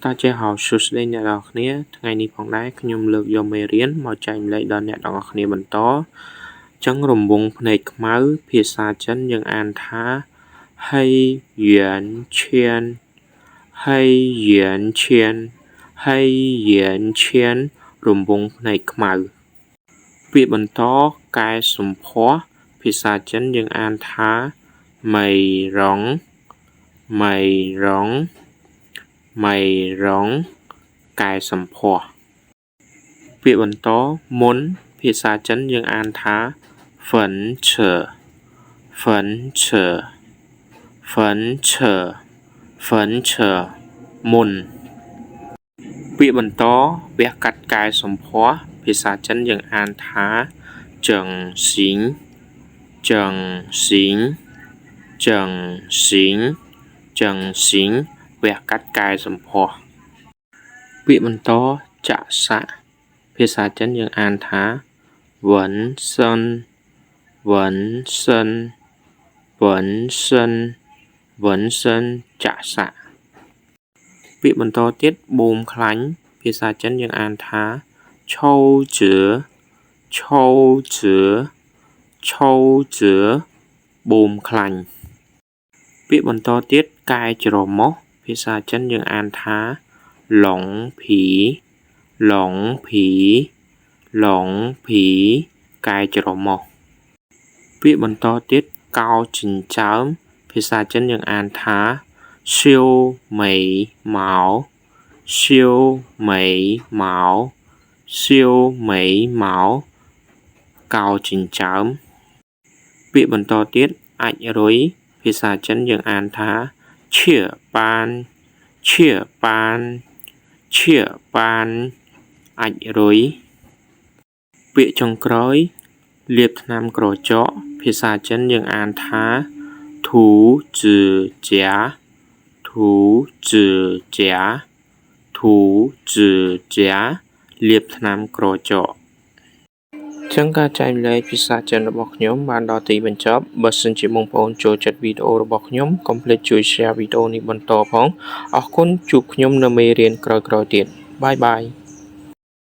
大家好 សួស្តីអ្នកទាំងអស់គ្នាថ្ងៃនេះផងដែរខ្ញុំលើកយកមេរៀនមកចែករំលែកដល់អ្នកទាំងអស់គ្នាបន្តចឹងរង្វង់ភ្នែកខ្មៅភាសាចិនយើងអានថា 黑眼圈黑眼圈黑眼圈រង្វង់ភ្នែកខ្មៅពាក្យបន្តកែសម្ផស្សភាសាចិនយើងអានថា 美容美容美容កែសម្ផស្សពាក្យបន្តមុនភាសាចិនយើងអានថា 粉刺粉刺粉刺粉刺មុនពាក្យបន្តវះកាត់កែសម្ផស្សភាសាចិនយើងអានថា整形整形整形整形វះកាត់កែសម្ផស្សពាក្យបន្តចាក់សាក់ភាសាចិនយើងអានថា紋身紋身紋身紋身ចាក់សាក់ពាក្យបន្តទៀតបូមខ្លាញ់ភាសាចិនយើងអានថាឈោជឺឈោជឺឈោជឺបូមខ្លាញ់ពាក្យបន្តទៀតកែច្រមុះភាសាចិនយើងអានថា隆ភី隆ភី隆ភីកែច្រមុះពាក្យបន្តទៀតកោចិញ្ចើមភាសាចិនយើងអានថា修眉毛修眉毛修眉毛កោចិញ្ចើមពាក្យបន្តទៀតអាចរុយភាសាចិនយើងអានថាឈៀបានឈៀបានឈៀបានអាចរុយពាក្យចុងក្រោយលាបថ្នាំក្រចកភាសាចិនយើងអានថា塗指甲塗指甲塗指甲លាបថ្នាំក្រចកចឹងការចែករំលែកភាសាចិនរបស់ខ្ញុំបានដល់ទីបញ្ចប់បើសិនជាបងប្អូនចូលចិត្តវីដេអូរបស់ខ្ញុំកុំភ្លេចជួយ share វីដេអូនេះបន្តផងអរគុណជួបខ្ញុំនៅមេរៀនក្រោយៗទៀត bye bye.